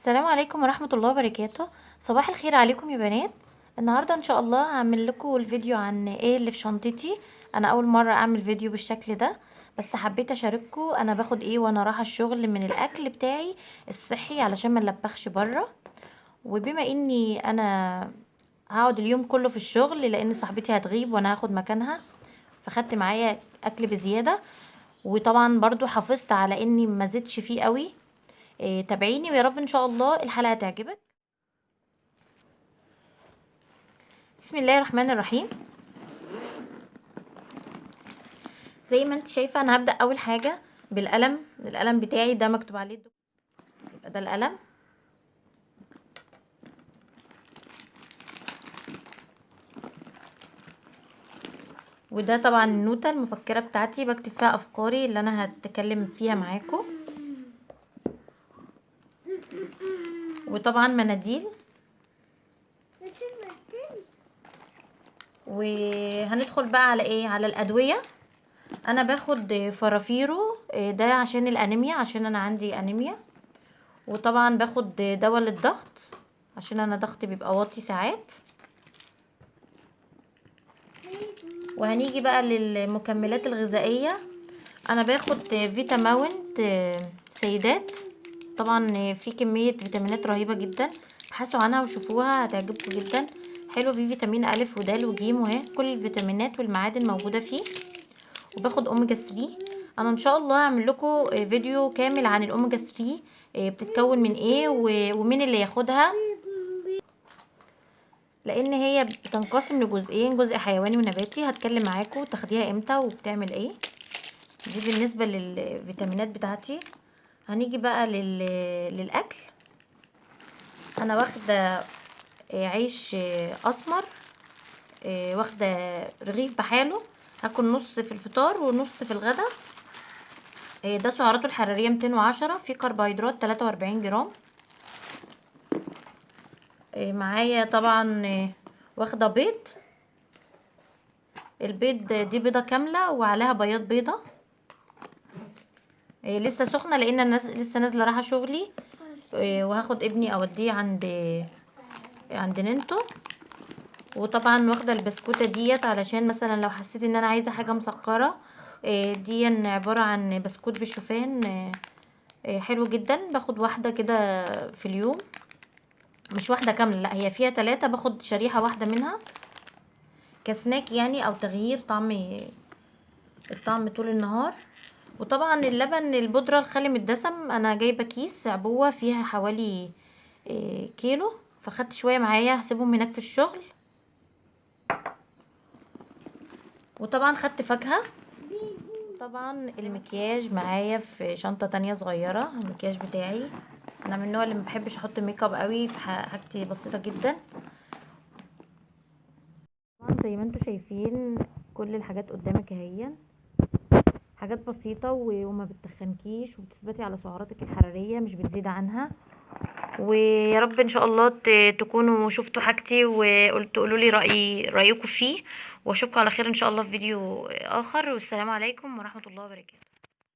السلام عليكم ورحمة الله وبركاته. صباح الخير عليكم يا بنات. النهاردة ان شاء الله هعمل لكم الفيديو عن ايه اللي في شنطتي. انا اول مرة اعمل فيديو بالشكل ده، بس حبيت اشارككم انا باخد ايه وانا رايحة الشغل من الاكل بتاعي الصحي علشان ما نلبخش بره. وبما اني انا هقعد اليوم كله في الشغل لان صاحبتي هتغيب وانا هاخد مكانها، فخدت معايا اكل بزيادة، وطبعا برضو حافظت على اني ما زدتش فيه قوي. تابعيني ويا رب ان شاء الله الحلقة تعجبك. بسم الله الرحمن الرحيم. زي ما انت شايفه انا هبدا اول حاجة بالقلم. القلم بتاعي ده مكتوب عليه الدكتور، يبقى ده القلم. وده طبعا النوتة المفكرة بتاعتي، بكتب فيها افكاري اللي انا هتكلم فيها معاكم. وطبعا مناديل. وهندخل بقى على ايه؟ على الادوية. انا باخد فرافيرو ده عشان الانيميا، عشان انا عندي انيميا. وطبعا باخد دواء للضغط عشان انا ضغطي بيبقى واطي ساعات. وهنيجي بقى للمكملات الغذائية. انا باخد فيتاماونت سيدات، طبعا في كمية فيتامينات رهيبة جدا، ابحثوا عنها وشوفوها هتعجبكم جدا. حلو، فيه فيتامين الف ودال وجيم، وهي كل الفيتامينات والمعادن موجودة فيه. وباخد اوميجا 3. انا ان شاء الله هعمل لكم فيديو كامل عن الاوميجا 3، بتتكون من ايه ومين اللي ياخدها، لان هي بتنقسم لجزئين، جزء حيواني ونباتي. هتكلم معاكم تاخديها امتى وبتعمل ايه. دي بالنسبة للفيتامينات بتاعتي. هنيجي بقى للاكل. انا واخده عيش اسمر، واخده رغيف بحاله، هاكل نص في الفطار ونص في الغدا. ده سعراته الحرارية 210، فيه كربوهيدرات 43 جرام. معايا طبعا واخده بيض. البيض دي بيضة كاملة وعليها بياض بيضة، لسه سخنة لان انا لسه نازله رايحة شغلي، وهاخد ابني اوديه عند ننتو. وطبعا واخده البسكوته ديت علشان مثلا لو حسيت ان انا عايزه حاجة مسكره. دي عبارة عن بسكوت بالشوفان، حلو جدا. باخد واحدة كده في اليوم، مش واحدة كاملة، لا هي فيها 3، باخد شريحة واحدة منها كسناك يعني، او تغيير طعم الطعم طول النهار. وطبعا اللبن البودره الخالي من الدسم، انا جايبه كيس عبوة فيها حوالي كيلو، فخدت شوية معايا هسيبهم هناك في الشغل. وطبعا خدت فاكهة. طبعا المكياج معايا في شنطه تانية صغيرة. المكياج بتاعي، انا من النوع اللي ما بحبش احط make up قوي، فحاجتي بسيطة جدا. طبعا زي ما انتم شايفين كل الحاجات قدامك اهي، حاجات بسيطة وما بتخنكيش، وبتثبتي على سعراتك الحرارية مش بتزيد عنها. ويا رب ان شاء الله تكونوا شفتوا حاجتي وقلتوا لي رايكم فيه، واشوفكم على خير ان شاء الله في فيديو اخر. والسلام عليكم ورحمة الله وبركاته.